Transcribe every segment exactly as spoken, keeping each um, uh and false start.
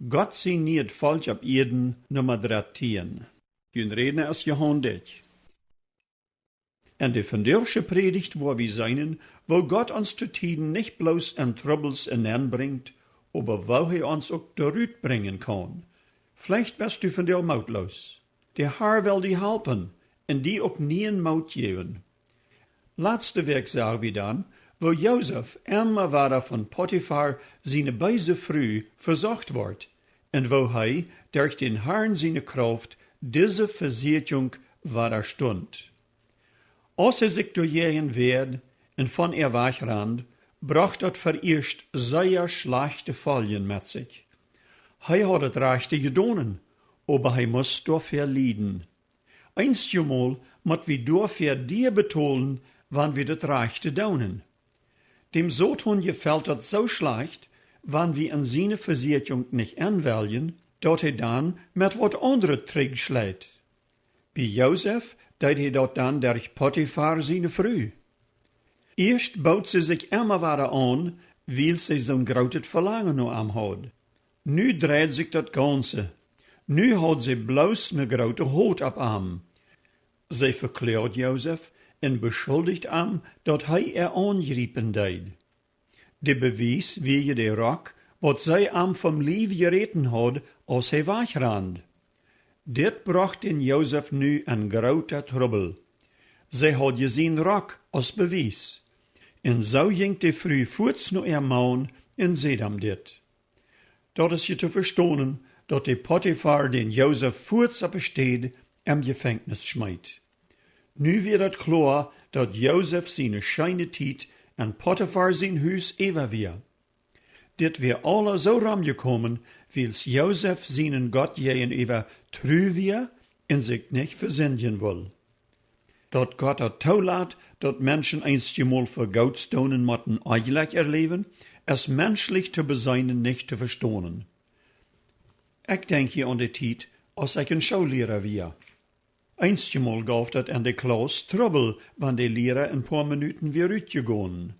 Gott sien nieet Volkj opp Ieed, Numma dartieen. Jun Rädna es Johan Dyck. En de vondoagsche Prädicht woa wie seenen, woo Gott ons to Tieden nich bloos en Trubbels enenbrinjt, oba woo hee ons uk doarut brinjen kaun. Veleicht best du vondoag mootloos. De Har well die halpen un die uk nieen Moot jäwen. Latste Wäakj sagen wie dan, woo Josef emma wada von Potifar siene beese Fru vesocht wort un woo hee derch dän Harn siene Krauft dise Vesieekjunk wadastunt. Aus hee sikj doajäajen wäad un von äa wajchrand, brocht daut verieescht sea schlajchte Foljen met sikj. Hee haud daut rajchte jedonen, oba hee must doafäa lieden. Eenjemol mott wie doafäa dia betolen, wan wie daut rajchte doonen. Däm Soton jefelt daut soo schlajcht, wan wie en siene Vesieekjunk nich enwelljen, daut hee dan met waut aundret trigjschleit. Bie Josef deed hee daut dan derch Potifar siene Fru. Ieescht boot see sikj emma wada aun, wiels see soon grootet Velangen no am haud. Nu dreid sikj daut gaunze. Nu haud see bloos ne groote Haut opp am. See vekloagd Josef un beschuldicht am, daut hee äa aunjriepen deed. De Bewies wia je de Rock, waut see am vom Liew jeräten haud, aus hee wajchrand. Dit brocht dän Josef nu en groota Trubbel. See haud je sien Rock aus Bewies. Un soo jinkj de Fru fuaz no äa Maun un säd am dit. Daut es je to vestonen, daut de Potifar dän Josef fuaz opp de Städ em Jefenkjnis schmeet. Nu wia daut kloa, daut Josef siene scheene Tiet en Potifar sien Hus äwa wia. Dit wia aula soo romjekomen, wiels Josef sienen Gott jäajenäwa tru wia un sikj nich vesindjen wull. Daut Gott daut toolat, daut Menschen eenjemol fa Goots doonen motten Onjlekj erläwen, es menschlich to beseenen nich to vestonen. Ekj denkj hia aun de Tiet, aus ekj en Schoolliera wia. Eenjemol gauf daut en de Klauss Trubbel, wan de Liera en poa Minuten wia rutjegonen.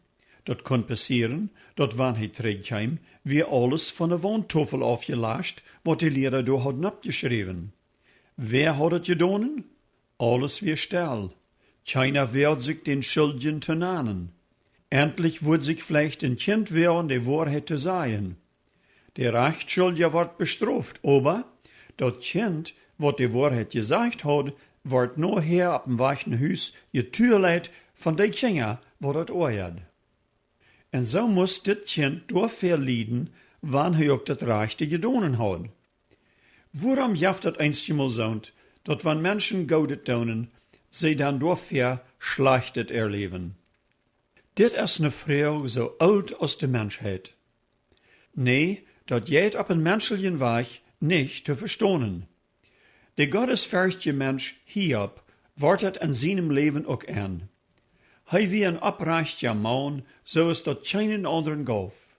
Daut kunn passieren, daut wan hee trigjkjeem, wia aules von de Waunttofel aufjelascht, waut de Liera doa haud noppjeschräwen. Wäa haud daut jedonen? Aules wia stell. Kjeena woagd sikj dän Schuldjen to nanen. Entlich wudd sikj veleicht een Kjint woagen, de Woarheit to sajen. De rajchtschuldja wort bestroft, oba daut Kjint, waut de Woarheit jesajcht haud, wort nohäa opp däm Wajch no Hus jetualeit von dee Kjinja, waut daut oajad. Un soo must dit Kjint doafäa lieden, wan hee uk daut rajchte jedonen haud. Wuarom jeft daut eenjemol soont, daut wan Menschen Goodet doonen, see dan doafäa Schlajchtet erläwen? Dit es ne Froag soo oolt aus de Menschheit. Nä, daut jeit opp een menschlichen Wajch nich to vestonen. De gottesferchtje Mensch Hiob wort daut en sienem Läwen uk enn. Hee wia een opprajchta Maun, soo aus daut kjeenen aundren gauf.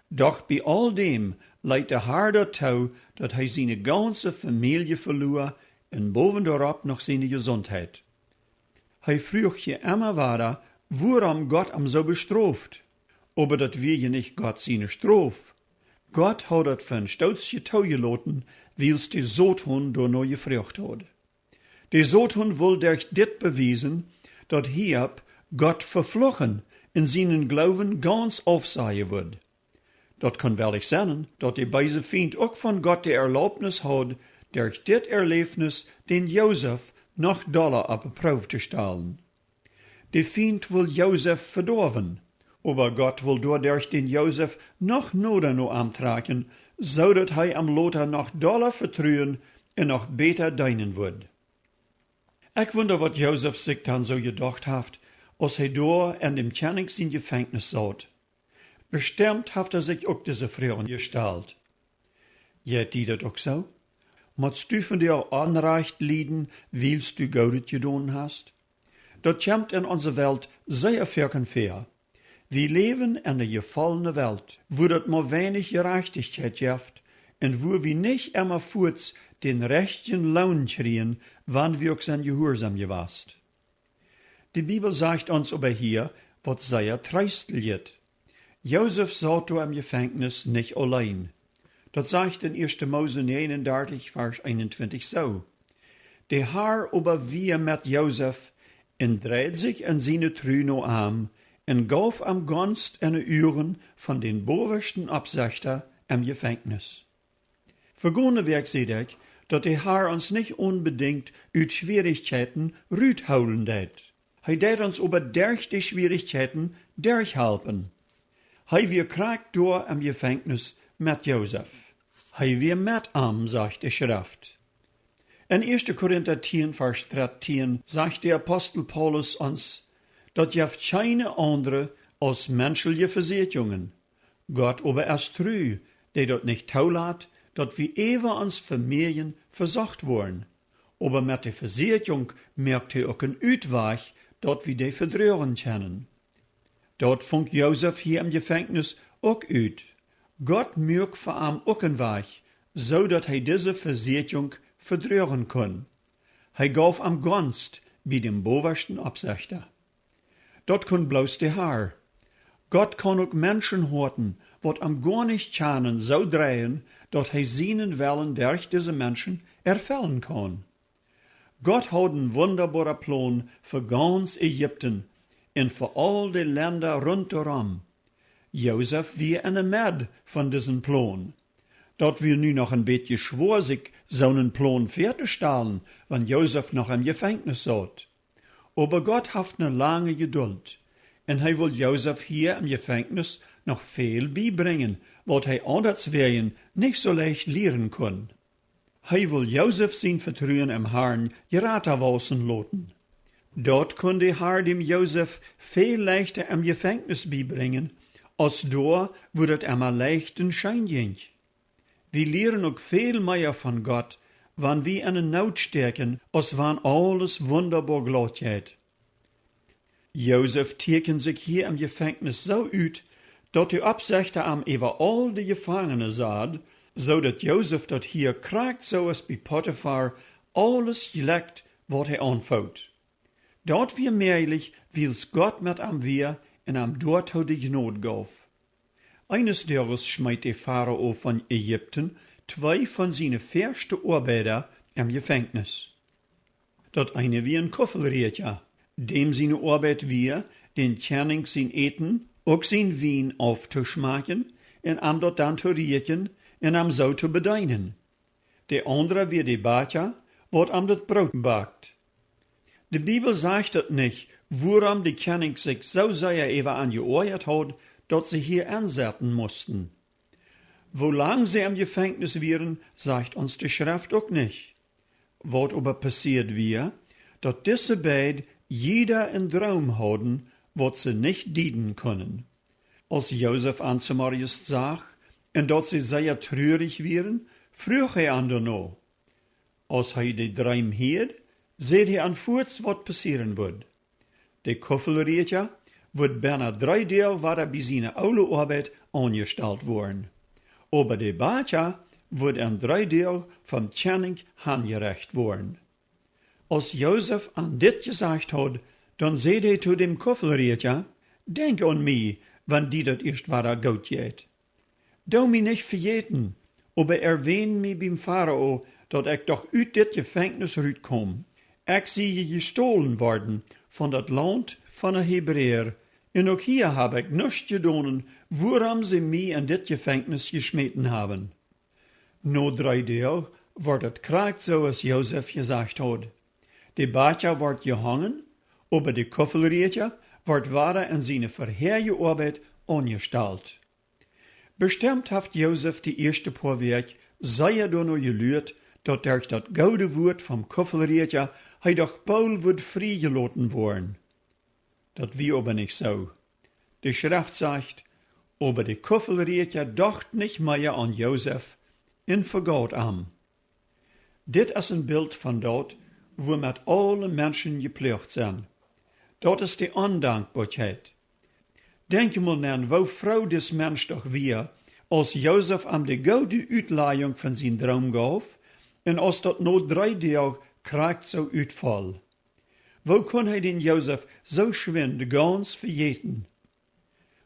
Doch bie aul däm leet de Har daut too, daut hee siene gaunze Famielje veloa un bowen doaropp noch siene Jesundheit. Hee fruach je emma wada, wuarom Gott am soo bestroft. Oba daut wia je nich Gott siene Strof. Gott haud daut fa een Stootje toojeloten, wiels de Soton doano jefroacht haud. De Soton wull derch dit bewiesen, daut Hiob Gott vefluchen un sienen Gloowen gaunz aufsajen wudd. Daut kunn wellich sennen, daut de beese Fient uk von Gott de Erlaubnis haud, derch dit Erläwnis dän Josef noch dolla opp de Proow to stalen. De Fient wull Josef vedoawen, oba Gott wull doaderch dän Josef noch noda no am trakjen, soo daut hee am lota noch dolla vetruen un noch bäta deenen wudd. Ekj wunda, waut Josef sikj dan soo jedocht haft, aus hee doa en däm Kjennich sien Jefenkjnis saut. Bestemt haft hee sikj uk dise Froagen jestalt. Jeit die daut uk soo? Motst du vondoag Onrajcht lieden, wiels du Goodet jedonen hast? Daut kjemt en onse Welt sea foaken väa. Wie läwen en ne jefollne Welt, wua daut mau weinich Jerajchtichkjeit jeft un wua wie nich emma fuaz dän rajchten Loon kjrieen, wan wie uk sent jehuarsom jewast. De Bibel sajcht ons oba hia waut sea Treesteljet. Josef saut doa em Jefenkjnis nich auleen. Daut sajcht en ieeschte Mose näajen un dartich, Varsch eenuntwintich soo: De Har oba wia met Josef un dreid sikj en siene Tru no am un gauf am Gonst en de Uagen von dän bowaschten Oppsechta em Jefenkjnis. Vegone Wäakj säd ekj, daut de Har ons nich onbedinjt ut Schwierichkjeiten ruthoolen deit. Hee deit ons oba derch de Schwierichkjeiten derchhalpen. Hee wia krakjt doa em Jefenkjnis met Josef. Hee wia met am, sajcht de Schreft. En ieeschte Korinta tieen, Varsch dartieen, sajcht de Apostel Paulus ons, daut jeft kjeene aundre aus menschelje Vesieekjungen. Gott oba es tru, dee daut nich toolat, daut wie äwa ons Vemäajen vesocht woaren. Oba met de Vesieekjunk moakt hee uk en Utwajch, daut wie dee vedroagen kjennen. Daut funk Josef hia em Jefenkjnis uk ut. Gott muak fa am uk en Wajch, soo daut hee dise Vesieekjunk vedroagen kunn. Hee gauf am Gonst bie däm bowaschten Oppsechta. Daut kunn bloos de Har. Gott kaun uk Menschen Hoaten, waut am goa nich kjanen, soo dreien, daut hee sienen Wellen derch dise Menschen erfellen kaun. Gott haud en wundaboaren Plon fa gauns Ägipten un fa aul de Lenda runt doarom. Josef wia en de Med von disen Plon. Daut wia nu noch en bät schwoa, sikj soonen Plon väatostalen, wan Josef noch em Jefenkjnis saut. Oba Gott haft ne lange Jedult, un hee wull Josef hia em Jefenkjnis noch väl biebrinjen, waut hee aundatswäajen nich soo leicht lieren kunn. Hee wull Josef sien Vetruen em Harn jrata wausen loten. Daut kunn de Har däm Josef väl leichta em Jefenkjnis biebrinjen, aus doa, wua daut emma leicht un scheen jinkj. Wie lieren uk väl mea von Gott, wan wie en ne Noot stäakjen, aus wan aules wundaboa glaut jeit. Josef tieekjend sikj hia em Jefenkjnis soo ut, daut de Oppsechta am äwa aul de Jefangene sad, soo daut Josef daut hia krakjt soo aus bie Potifar aules jlekjt, waut hee aunfoot. Daut wia mäajlich, wiels Gott met am wia un am doatoo de Jnod gauf. Eenes Doages schmeet de Farao von Ägipten twee von siene väaschte Oabeida em Jefenkjnis. Daut eene wia en Kuffelrieekja, däm siene Oabeit wia, dän Kjennich sien Äten, uk sien Wien auftoschmakjen un am daut dan to rieekjen un am soo to bedeenen. De aundra wia de Bakja, waut am daut Broot bakt. De Bibel sajcht daut nich, wuarom de Kjennich sikj soo sea äwa an jeoajat haud, daut see hia ensetten musten. Woo lang see em Jefenkjnis wieren, sajcht ons de Schreft uk nich. Waut oba passieed wia, daut dise beid jieda en Droom hauden, waut see nich dieden kunnen. Aus Josef an zemorjes sach, un daut see sea trurich wieren, fruach hee an doano. Aus hee de Dreem hieed, säd hee an fuats, waut passieren wudd. De Kuffelrieekja wudd benna dree Doag wada bie siene oole Oabeit aunjestalt woaren. Oba de Bakja wudd en dree Doag vom Kjennich hanjerecht woaren. Aus Josef an dit jesajcht haud, dan säd hee to däm Kuffelrieekja: Denkj aun mie, wan die daut ieescht wada goot jeit. Doo mie nich vejäten, oba erwän mie biem Farao, daut ekj doch ut dit Jefenkjnis rutkom. Ekj sie jestolen worden von daut Launt von de Hebräa, un uk hia hab ekj nuscht jedonen, wuarom see mie en dit Jefenkjnis jeschmäten haben. No dree Doag wort et krakjt soo aus Josef jesajcht haud. De Bakja wort jehongen, oba de Kuffelrieekja wort wada en siene verhäaje Oabeit aunjestalt. Bestemt haft Josef de ieeschte poa Wäakj sea doano jeluat, daut derch daut goode Wuat vom Kuffelrieekja hee doch boolt wudd frie jeloten woaren. Daut wia oba nich soo. De Schreft sajcht: Oba de Kuffelrieekja docht nich mea aun Josef un vegaut am. Dit es en Bilt von daut, wuamet aule Menschen jeploagt sent. Daut es de Ondankboakjeit. Denkj mol nenn, woo froo dis Mensch doch wia, aus Josef am de goode Utlajunk von sien Droom gauf, un aus daut no dree Doag krakjt soo utfoll. Woo kunn hee dän Josef soo schwind gauns vejäten?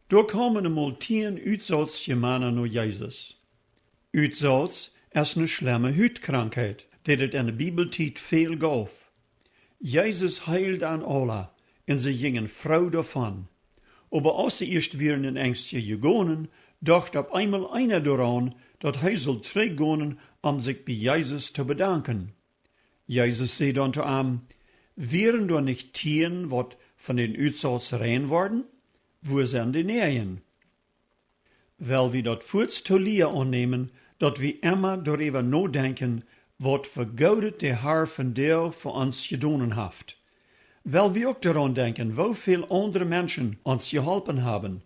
Doa kaumen emol tieen utsautsje Mana no Jesus. Utsauz es ne schlemme Hutkrankheit, dee daut enne Bibeltiet väl gauf. Jesus heeld an aula, un see jinjen froo doavon. Oba aus see ieescht wieren een Enjstje jegonen, docht opp eemol eena doaraun, daut hee sull trigjgonen, om sikj bie Jesus to bedanken. Jesus säd dan to am: Wieren doa nich tieen, waut von dän Utsauz rein worden? Wua sent de näajen? Well wie daut fuaz to Lia aunnämen, daut wie emma doaräwa nodenkjen, waut fa Goodet de Har vondoag fa ons jedonen haft. Well wie uk doaraun denkjen, woo väl aundre Menschen ons jeholpen haben.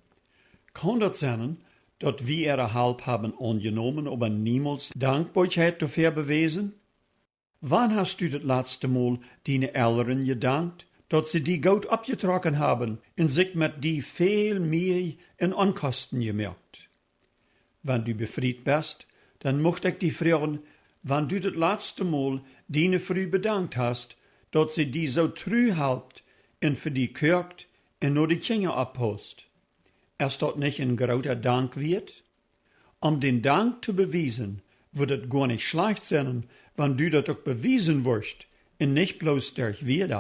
Kaun daut sennen, daut wie äare Help haben aunjenomen, oba niemols Dankboakjeit doafäa bewäsen? Wan hast du daut latste Mol diene Elren jedankt, daut see die goot oppjetrocken haben un sikj met die väl Mieej un Onkosten jemoakt? Wan du befriet best, dan mucht ekj die froagen, wan du daut latste Mol diene Fru bedankt hast, daut see die soo tru halpt un fa die koakt un no de Kjinja oppaust. Es daut nich een groota Dank wieet? Om dän Dank to bewiesen, wudd et goa nich schlajcht sennen, wan du daut uk bewiesen wurscht un nich bloos derch Wieed.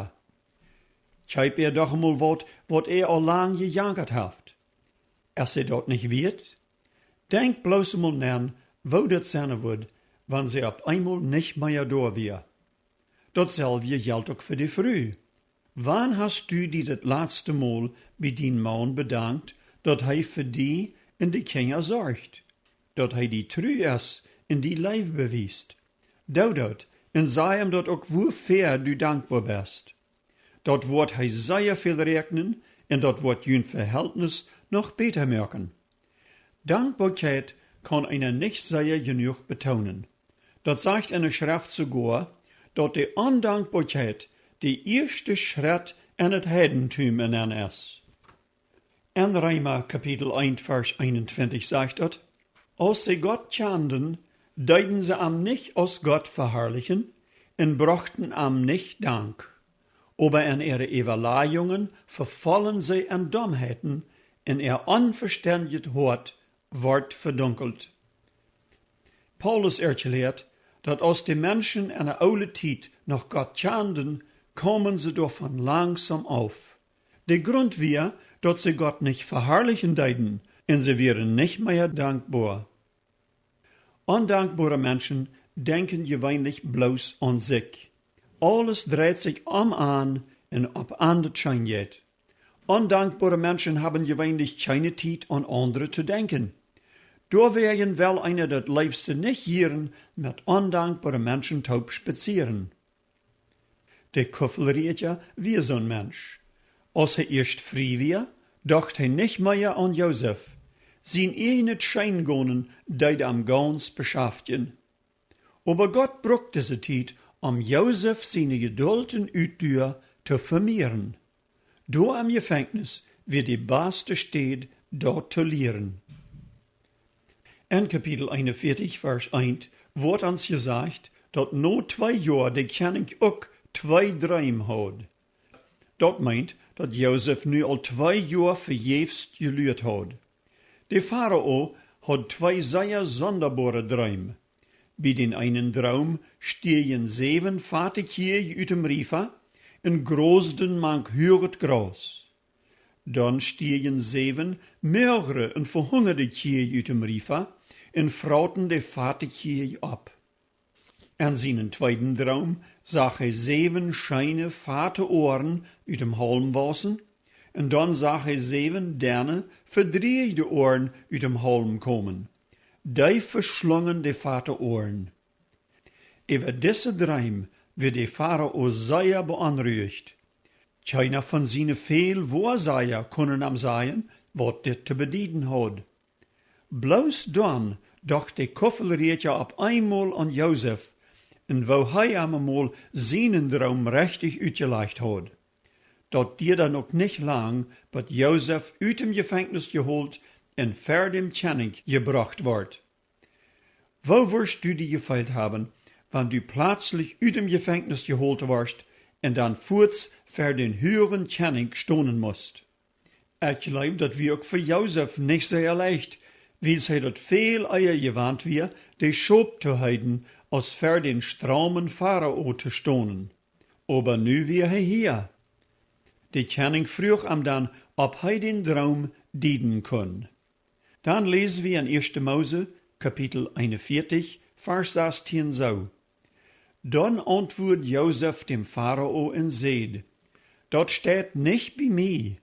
Kjeep äa doch emol waut, waut äa aul lang jejankat haft. Es see daut nich wieet? Denkj bloos emol no, woo daut sennen wudd, wan see opp eemol nich mea doa wia. Daut selwje jelt uk fa de Fru. Wan hast du die daut latste Mol bie dien Maun bedankt, daut hee fa die un de Kjinja sorcht, daut hee die tru es un die Leew bewiest? Doo daut un saj am daut uk, woo väl du dankboa best. Daut woat hee sea väl räakjnen un daut woat jun Veheltnis noch bäta moaken. Dankboakjeit kaun eena nich sea jenuach betoonen. Daut sajcht enne Schreft soogoa, daut de Ondankboakjeit de ieeschte Schrett en et Heidentum enenn es. En Reema Kapitel eent, Varsch eenuntwintich sajcht daut: Aus see Gott kjanden, deeden see am nich aus Gott veharlichen un brochten am nich Dank. Oba en äare Äwalajungen vefollen see en Domheiten, un äa onvestendjet Hoat wort vedunkelt. Paulus erkjläat, daut aus de Menschen en de oole Tiet noch Gott kjanden, kaumen see doavon langsom auf. De Grunt wia, daut see Gott nich veharlichen deeden, un see wieren nich mea dankboa. Ondankboare Menschen denkjen jeweenlich bloos aun sikj. Aules dreit sikj om an un opp an daut scheen jeit. Ondankboare Menschen haben jeweenlich kjeene Tiet aun aundre to denkjen. Doawäajen well eena daut leefste nich jieren met ondankboare Menschen toop spazieren. De Kuffelrieekja wia soon Mensch. Aus hee ieescht frie wia, docht hee nich mea aun Josef. Sien ieejnet Scheengonen deed am gauns beschaftjen. Oba Gott brukt dise Tiet, om Josef siene Jedult un Utdua to vemieren. Doa em Jefenkjnis wia de baste Städ, daut to lieren. En Kapitel eenuntwintich, Varsch eent, woat ons jesajcht, daut no twee Joa de Kjennich uk twee Dreem haud. Daut meent, daut Josef nu aul twee Joa vejäfs jeluat haud. De Farao haud twee sea sondaboare Dreem. Bie dän eenen Droom stieejen säwen fate Kjieej ut dem Riefa un grosden mank huaget Graus. Dan stieejen säwen moagre un vehungade Kjieej ut dem Riefa un frauten de fate Kjieej opp. En sienen tweeden Droom sach hee säwen scheene fate Oaren ut dem Haulm wausen, un dan sach hee säwen denne, vedrieejde Oaren ut dem Haulm komen. Dee veschlungen de fate Oaren. Äwa dise Dreem wia de Farao sea beonruicht. Kjeena von siene väl Woasaja kunnen am sajen, waut dit to bedieden haud. Bloos dan docht de Kuffelrieekja opp eenmol aun Josef, un woo hee am emol sienen Droom rechtich utjelajcht haud. Daut dieed dan uk nich lang, bat Josef ut dem Jefenkjnis jeholt un ver däm Kjennich jebrocht wort. Woo wurscht du die jefeelt haben, wan du pletslich ut dem Jefenkjnis jeholt worscht un dan fuaz ver dän huagen Kjennich stonen must? Ekj jleew, daut wia uk fa Josef nich sea leicht, Wiels hee daut väl ea jewant wia, de Schop to heeden, aus ver dän straumen Farao to stonen. Oba nu wia hee hia. De Kjennich fruach am dan, auf hee dän Droom dieden kunn. Dan läsen wie en ieeschte Mose, Kapitel eenunvieetich, Varsch sastieen soo: Dan auntwuad Josef däm Farao un säd: Daut steit nich bie mie.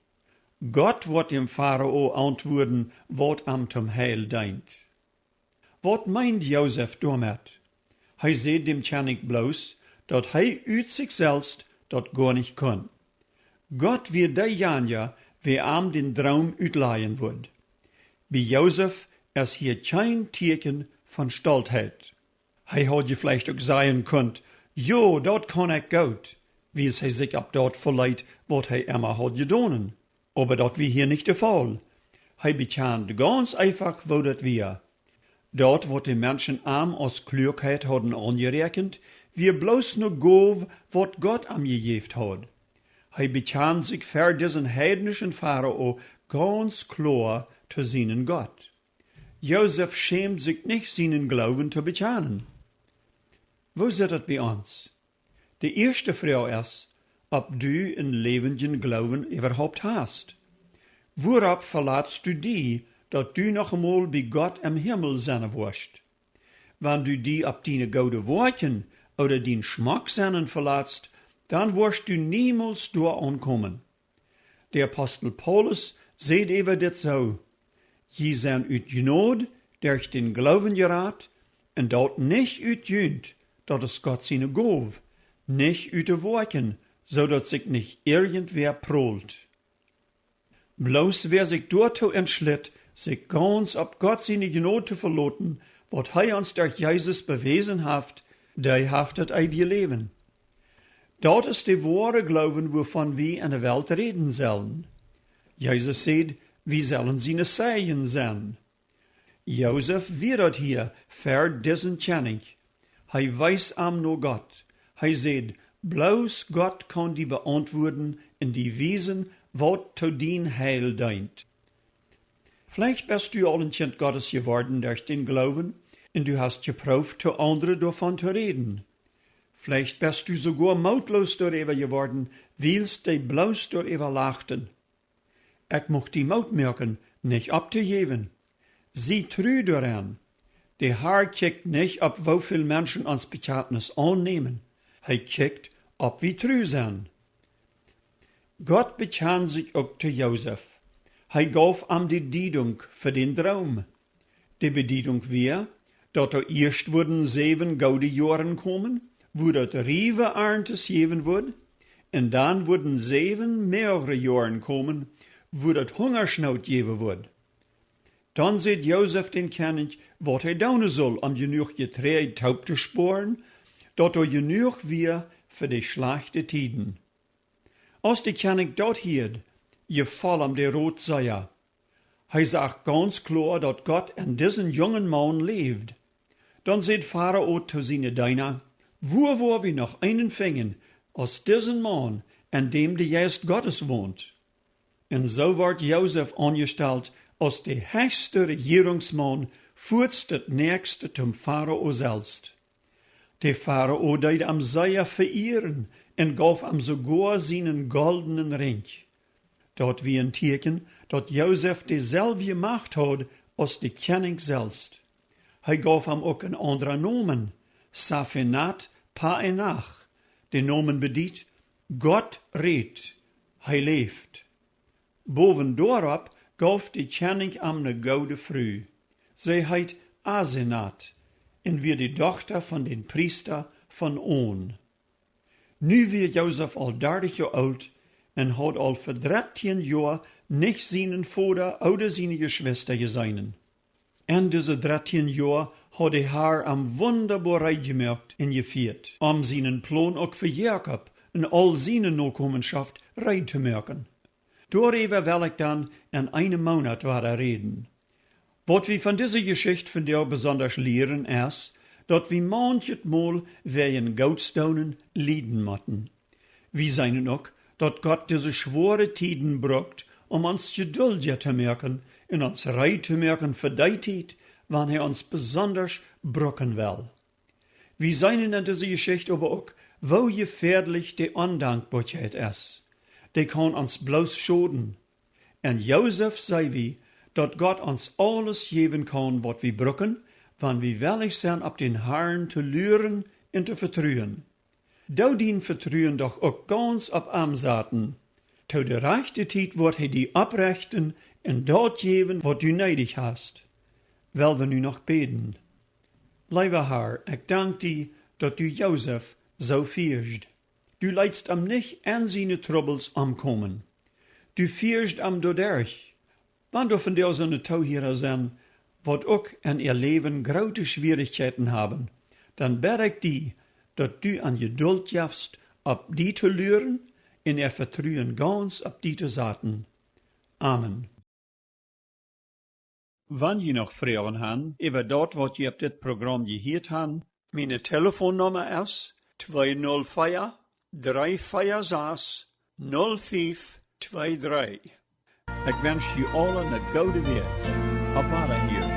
Gott woat däm Farao auntwuaden, waut am toom Heil deent. Waut meend Josef doamet? Hee säd däm Kjennich bloos, daut hee ut sikj selfst daut goa nich kunn. Gott wia deejanja, wäa am dän Droom utlajen wudd. Bie Josef es hia kjeen Tieekjen von Stoltheit. Hee haud veleicht uk sajen kunt: Jo, daut kaun ekj goot, wiels hee sikj opp daut veleet, waut hee emma haud jedonen. Oba daut wia hia nich de Faul. Hee bekjand gaunz eefach, woo daut wia. Daut, waut de Menschen am aus Kluakheit hauden aunjeräakjent, wia bloos ne Gow, waut Gott am jejäft haud. Hee bekjand sikj ver disen heidnischen Farao gaunz kloa to sienen Gott. Josef schämd sikj nich, sienen Gloowen to bekjanen. Woo sitt daut bie ons? De ieeschte Froag es, auf du een läwendjen Gloowen äwahaupt hast. Wuaropp velatst du die, daut du noch emol bie Gott em Himmel sennen woascht? Wan du die auf diene goode Woakjen ooda dien Schmock sennen velatst, dan woascht du niemols doa aunkomen. De Apostel Paulus säd äwa dit soo: Jie sent ut Jnod derch dän Gloowen jerat, un daut nich ut junt, daut es Gott siene Gow, nich ut de Woakjen, soo daut sikj nich irjentwäa prolt. Bloos wäa sikj doatoo entschlitt, sikj gaunz opp Gott siene Jnod to veloten, waut hee ons derch Jesus bewäsen haft, dee haft daut eewje Läwen. Daut es de woare Gloowen, wuavon wie en de Welt räden sellen. Jesus säd, wie sellen siene Zeijen sennen. Josef wia daut hia ver disen Kjennich. Hee wees am no Gott. Hee säd: Bloos Gott kaun die beauntwuaden un die wiesen, waut to dien Heil deent. Veleicht best du aul een Kjint Gottes jeworden derch dän Gloowen un du hast jeprooft, to aundre doavon to räden. Veleicht best du soogoa mootloos doaräwa jeworden, wiels dee bloos doaräwa lachten. Ekj mucht die Moot moaken, nich opptojäwen. Sie tru doaraun. De Har kjikjt nich opp, woo väl Menschen ons Bekjantnis aunnämen. Hee kjikjt, auf wie tru sent. Gott bekjand sikj uk to Josef. Hee gauf am de Diedunk fa dän Droom. De Bediedunk wia, daut doa ieescht wudden säwen goode Joaren komen, wua daut riefe Arnten jäwen wudd, un dan wudden säwen moagre Joaren komen, wua daut Hungaschnoot jäwen wudd. Dan säd Josef dän Kjennich, waut hee doonen sull, om jenuach Jeträajd toop to spoaren, daut doa jenuach wia fa de schlajchte Tieden. Aus de Kjennich daut hieed, jefoll am de Rot sea. Hee sach gaunz kloa, daut Gott en disen jungen Maun läwd. Dan säd Farao to siene Deena: Wua woa wie noch eenen finjen aus disen Maun, en däm de Jeist Gottes wont? Un soo wort Josef aunjestalt aus de hechste Rejierungsmaun, fuaz daut näakjste toom Farao selfst. De Farao deed am sea veieren un gauf am soogoa sienen goldnen Rinkj. Daut wia een Tieekjen, daut Josef deselwje Macht haud aus de Kjennich selfst. Hee gauf am uk een aundren Nomen, Safenat Paenach. De Nomen bediet: Gott rät, hee läwt. Bowen doaropp gauf de Kjennich am ne goode Fru. See heet Asenat un wia de Dochta von dän Priesta von On. Nu wia Josef aul dartich Joa oolt un haud aul fa dartieen Joa nich sienen Voda ooda siene Jeschwista jeseenen. En dise dartieen Joa haud de Har am wundaboa reed jemoakt un jefieet, om sienen Plon uk fa Jakob un aul siene Nokomenschoft reed to moaken. Doaräwa well ekj dan en eenem Moonat wada räden. Waut wie von dise Jeschicht vondoag besondasch lieren es, daut wie maunchet Mol wäajen Goots doonen lieden motten. Wie seenen uk, daut Gott dise schwoare Tieden brukt, om ons jeduldja to moaken un ons reed to moaken fa dee Tiet, wan hee ons besondasch brucken well. Wie seenen en dise Jeschicht oba uk, woo jefäadlich de Ondankboakjeit es. Dee kaun ons bloos schoden. En Josef see wie, daut Gott ons aules jäwen kaun, waut wie brucken, wan wie wellich sent, opp dän Harn to luaren un to vetruen. Doo dien Vetruen doch uk gaunz opp am saten. To de rajchte Tiet woat hee die opprechten un daut jäwen, waut du needich hast. Well wie nu noch bäden. Leewa Har, ekj dank die, daut du Josef soo fieescht. Du leetst am nich en siene Trubbels omkomen. Du fieescht am doaderch. Wan doa vondoag soone Toohiera sent, waut uk en äa Läwen groote Schwierichkjeiten haben, dan bäd ekj die, daut du an Jedult jefst, opp die to luaren un äa Vetruen gaunz opp die to saten. Amen. Wan jie noch Froagen han äwa daut, waut jie opp dit Program jehieet han, miene Telefonnumma es twee null vea, dree vea sas, null fief twee dree. Ekj wensch jie aule ne goode Wäakj. Opp Wadahieren.